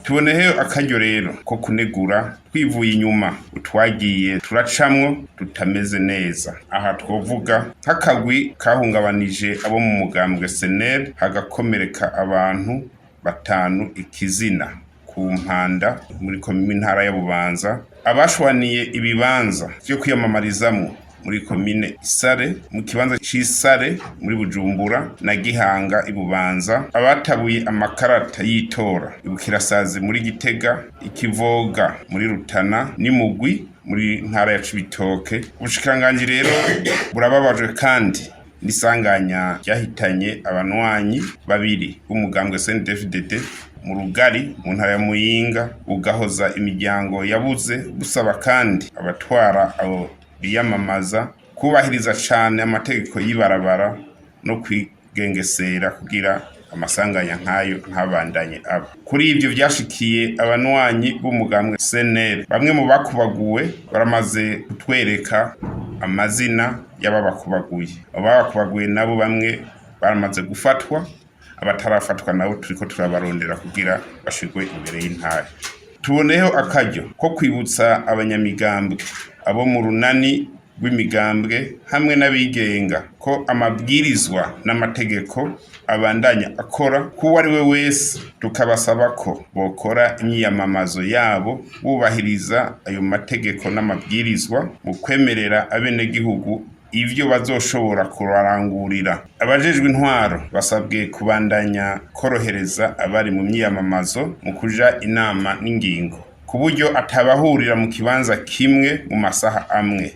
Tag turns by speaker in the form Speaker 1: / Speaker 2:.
Speaker 1: Tuboneyeho akaryo rero ko kunegura twivuye inyuma utwagiye turacamwo tutameze neza. Aha twovuga nk'akagwi kahungabanije abo mu mugambwe SNL, hagakomereka abantu batanu ikizina ku Mpanda muri komine ntara ya Bubanza, abashwaniye ibibanza vyo kwiyamamarizamwo muri komine Isare, mu kibanza c'Isare muri Bujumbura na Gihanga i Bubanza, abatabuye amakarata y'itora ibukirasazi muri Gitega, Ikivoga muri Rutana n'Imugwi muri ntara ya Cibitoke. Ubushikiranganji rero burababajwe kandi n'isanganya ryahitanye abanwanyi babiri b'umugambwe CNDD-FDD mu Rugari mu ntara ya Muyinga, bugahoza imiryango yabuze, busaba kandi abatwara abo biyamamaza kubahiriza cane amategeko y'ibarabara no kwigengesera kugira amasanganya nk'ayo ntabandanye aba. Kuri ivyo vyashikiye abanwanyi b'umugambwe CNL, bamwe mu bakubaguwe baramaze kutwereka amazina y'ababakubaguye. Abo babakubaguye nabo bamwe baramaze gufatwa, abatarafatwa nabo turiko turabarondera kugira bashirwe imbere y'intare. Tuboneyeho akaryo ko kwibutsa abanyamigambwe, abo mu runani rw'imigambwe hamwe n'abigenga ko amabwirizwa n'amategeko abandanya akora kuwo ari we wese, tukabasaba ko bokora imyiyamamazo yabo bubahiriza ayo mategeko n'amabwirizwa mu kwemerera abenegihugu ivyo bazoshobora kurarangurira. Abajejwe intwaro basabwe kubandanya korohereza abari mu myiyamamazo mu kuja inama n'ingingo, ku buryo atabahurira mu kibanza kimwe mu masaha amwe.